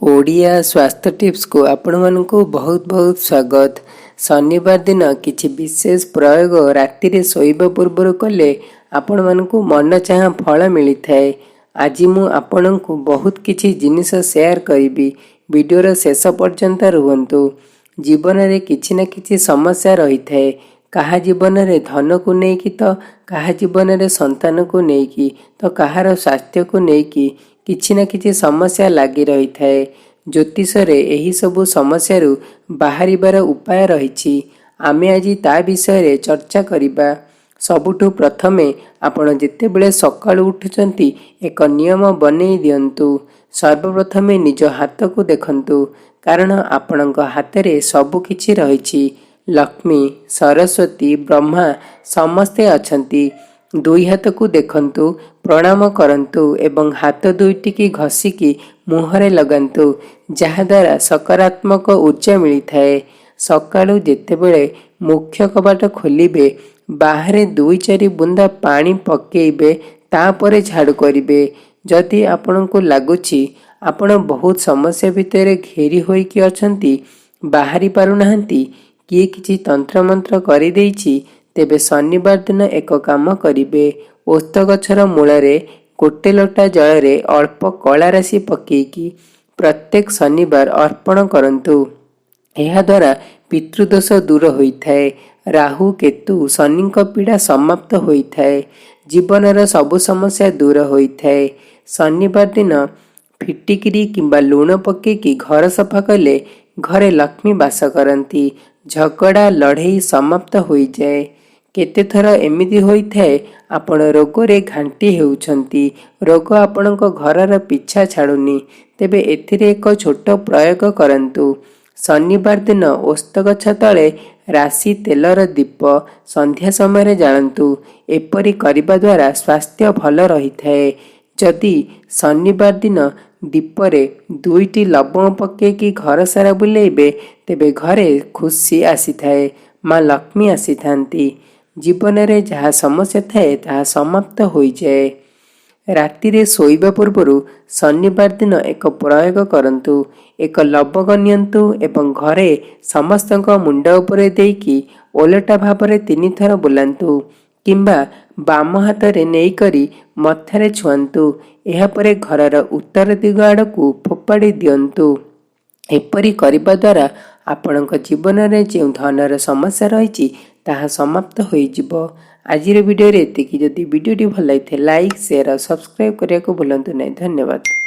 ଓଡ଼ିଆ ସ୍ୱାସ୍ଥ୍ୟ ଟିପ୍ସକୁ ଆପଣମାନଙ୍କୁ ବହୁତ ବହୁତ ସ୍ୱାଗତ। ଶନିବାର ଦିନ କିଛି ବିଶେଷ ପ୍ରୟୋଗ ରାତିରେ ଶୋଇବା ପୂର୍ବରୁ କଲେ ଆପଣମାନଙ୍କୁ ମନଚାହାଁ ଫଳ ମିଳିଥାଏ। ଆଜି ମୁଁ ଆପଣଙ୍କୁ ବହୁତ କିଛି ଜିନିଷ ସେୟାର କରିବି। ଭିଡ଼ିଓର ଶେଷ ପର୍ଯ୍ୟନ୍ତ ରୁହନ୍ତୁ। ଜୀବନରେ କିଛି ନା କିଛି ସମସ୍ୟା ରହିଥାଏ। କାହା ଜୀବନରେ ଧନକୁ ନେଇକି ତ କାହା ଜୀବନରେ ସନ୍ତାନକୁ ନେଇକି ତ କାହାର ସ୍ୱାସ୍ଥ୍ୟକୁ ନେଇକି କିଛି ନା କିଛି ସମସ୍ୟା ଲାଗି ରହିଥାଏ। ଜ୍ୟୋତିଷରେ ଏହିସବୁ ସମସ୍ୟାରୁ ବାହାରିବାର ଉପାୟ ରହିଛି। ଆମେ ଆଜି ତା ବିଷୟରେ ଚର୍ଚ୍ଚା କରିବା। ସବୁଠୁ ପ୍ରଥମେ ଆପଣ ଯେତେବେଳେ ସକାଳୁ ଉଠୁଛନ୍ତି, ଏକ ନିୟମ ବନେଇ ଦିଅନ୍ତୁ। ସର୍ବପ୍ରଥମେ ନିଜ ହାତକୁ ଦେଖନ୍ତୁ, କାରଣ ଆପଣଙ୍କ ହାତରେ ସବୁ କିଛି ରହିଛି। ଲକ୍ଷ୍ମୀ, ସରସ୍ୱତୀ, ବ୍ରହ୍ମା ସମସ୍ତେ ଅଛନ୍ତି। ଦୁଇ ହାତକୁ ଦେଖନ୍ତୁ, ପ୍ରଣାମ କରନ୍ତୁ ଏବଂ ହାତ ଦୁଇଟିକି ଘଷିକି ମୁହଁରେ ଲଗାନ୍ତୁ, ଯାହାଦ୍ୱାରା ସକାରାତ୍ମକ ଉର୍ଜା ମିଳିଥାଏ। ସକାଳୁ ଯେତେବେଳେ ମୁଖ୍ୟ କବାଟ ଖୋଲିବେ, ବାହାରେ ଦୁଇ ଚାରି ବୁନ୍ଦା ପାଣି ପକେଇବେ, ତାପରେ ଝାଡ଼ୁ କରିବେ। ଯଦି ଆପଣଙ୍କୁ ଲାଗୁଛି ଆପଣ ବହୁତ ସମସ୍ୟା ଭିତରେ ଘେରି ହୋଇକି ଅଛନ୍ତି, ବାହାରି ପାରୁନାହାନ୍ତି, କିଏ କିଛି ତନ୍ତ୍ରମନ୍ତ୍ର କରିଦେଇଛି, ତେବେ ଶନିବାର ଦିନ ଏକ କାମ କରିବେ। ଓସ୍ତ ଗଛର ମୂଳରେ ଗୋଟେ ଲୋଟା ଜଳରେ ଅଳ୍ପ କଳା ରାଶି ପକେଇକି ପ୍ରତ୍ୟେକ ଶନିବାର ଅର୍ପଣ କରନ୍ତୁ। ଏହାଦ୍ୱାରା ପିତୃଦୋଷ ଦୂର ହୋଇଥାଏ। ରାହୁ, କେତୁ, ଶନିଙ୍କ ପୀଡ଼ା ସମାପ୍ତ ହୋଇଥାଏ। ଜୀବନର ସବୁ ସମସ୍ୟା ଦୂର ହୋଇଥାଏ। ଶନିବାର ଦିନ ଫିଟିକିରି କିମ୍ବା ଲୁଣ ପକେଇକି ଘର ସଫା କଲେ ଘରେ ଲକ୍ଷ୍ମୀ ବାସ କରନ୍ତି। ଝଗଡ଼ା ଲଢ଼େଇ ସମାପ୍ତ ହୋଇଯାଏ। କେତେଥର ଏମିତି ହୋଇଥାଏ, ଆପଣ ରୋଗରେ ଘାଣ୍ଟି ହେଉଛନ୍ତି, ରୋଗ ଆପଣଙ୍କ ଘରର ପିଛା ଛାଡ଼ୁନି। ତେବେ ଏଥିରେ ଏକ ଛୋଟ ପ୍ରୟୋଗ କରନ୍ତୁ। ଶନିବାର ଦିନ ଓସ୍ତ ଗଛ ତଳେ ରାଶି ତେଲର ଦୀପ ସନ୍ଧ୍ୟା ସମୟରେ ଜାଳନ୍ତୁ। ଏପରି କରିବା ଦ୍ୱାରା ସ୍ୱାସ୍ଥ୍ୟ ଭଲ ରହିଥାଏ। ଯଦି ଶନିବାର ଦିନ ଦୀପରେ ଦୁଇଟି ଲବଙ୍ଗ ପକେଇକି ଘର ସାରା ବୁଲେଇବେ, ତେବେ ଘରେ ଖୁସି ଆସିଥାଏ, ମା ଲକ୍ଷ୍ମୀ ଆସିଥାନ୍ତି। ଜୀବନରେ ଯାହା ସମସ୍ୟା ଥାଏ, ତାହା ସମାପ୍ତ ହୋଇଯାଏ। ରାତିରେ ଶୋଇବା ପୂର୍ବରୁ ଶନିବାର ଦିନ ଏକ ପ୍ରୟୋଗ କରନ୍ତୁ। ଏକ ଲବଙ୍ଗ ନିଅନ୍ତୁ ଏବଂ ଘରେ ସମସ୍ତଙ୍କ ମୁଣ୍ଡ ଉପରେ ଦେଇକି ଓଲଟା ଭାବରେ ତିନିଥର ବୁଲାନ୍ତୁ କିମ୍ବା ବାମ ହାତରେ ନେଇକରି ମଥାରେ ଛୁଅନ୍ତୁ। ଏହାପରେ ଘରର ଉତ୍ତର ଦିଗ ଆଡ଼କୁ ଫୋପାଡ଼ି ଦିଅନ୍ତୁ। ଏପରି କରିବା ଦ୍ୱାରା ଆପଣଙ୍କ ଜୀବନରେ ଯେଉଁ ଧନର ସମସ୍ୟା ରହିଛି, ତାହା ସମାପ୍ତ ହୋଇଯିବ। ଆଜିର ଭିଡ଼ିଓରେ ଏତିକି। ଯଦି ଭିଡ଼ିଓଟି ଭଲ ଲାଗିଥାଏ, ଲାଇକ୍, ସେୟାର ଆଉ ସବସ୍କ୍ରାଇବ୍ କରିବାକୁ ଭୁଲନ୍ତୁ ନାହିଁ। ଧନ୍ୟବାଦ।